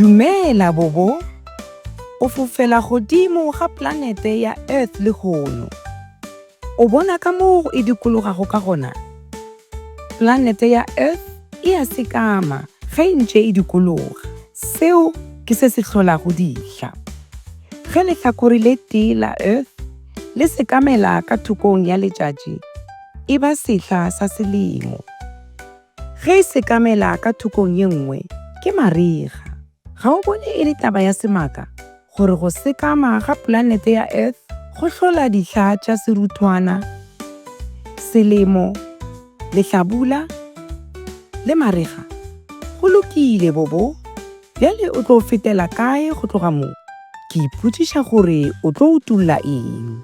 Dumela, Bobo. O fofela godimo ga polanete ya Earth lehono. O bona ka moo e dikologago ka gona? Polanete ya Earth e a sekama ge e ntše e dikologa. Seo ke se se hlolago dihla. Ge lehlakore le tee la Earth le sekamela ka thokong ya letšatši, e ba sehla sa selemo. Ge e sekamela ka thokong ye nngwe, ke marega. Ga o bone e le taba ya semaka gore go sekama ga polanete ya Earth go hlola dihla tša seruthwana, selemo, lehlabula le marega? Go lokile, Bobo. Bjale o tlo fetela kae go tloga mo? Ke ipotšiša gore o tlo utolla eng.